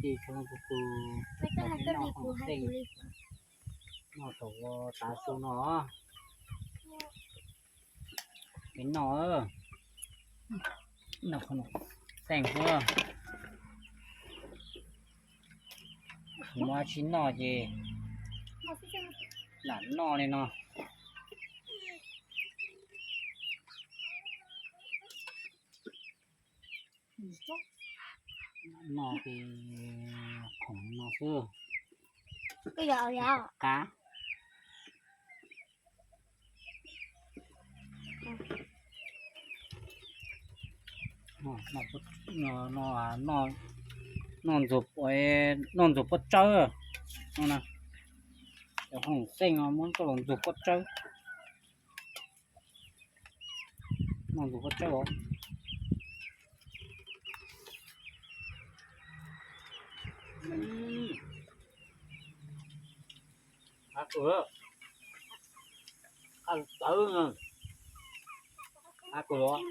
tij txhua leej txhua tus, noj thaum tav su no, peb noj, noj qhov no xeej xwb. Muaj dab tsi noj ces lam noj li no. Noj ces khoom no xwb. Qab. Noj ntxuag, noj ntxuag pob tsawb no na. Cov khoom xeej no muab coj los ntxuag pob tsawb. Noj ntxuag pob tsawb os. Qab kawg, qab tawv, qab kawg os.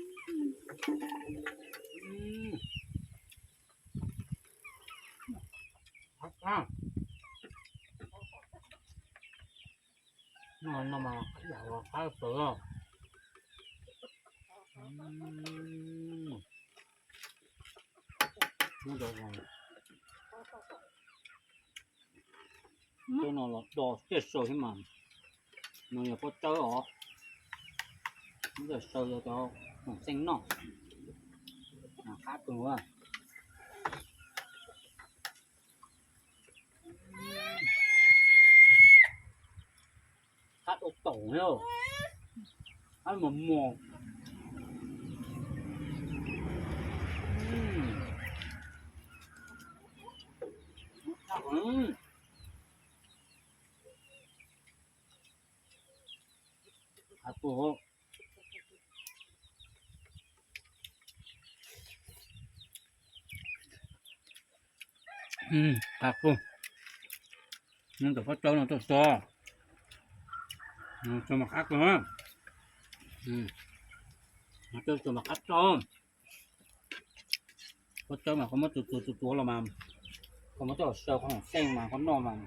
No no mas qab tawv. Cov no los do tiaj saw thiab mas, no yog pob tsawb os. Muab coj saw rau cov khoom xeej noj, qab kawg. Qab tau taum, qab mos mos. Qab kawg. Qab kawg. Noj ntawm pob tsawb no tuaj tso, tso mas qab kawg. Pob tsawb tso mas qab tso. Pob tsawb mas koj muab txuas txuas txuas txuas los mas, koj muab coj los saw koj khoom xeej mas koj noj mas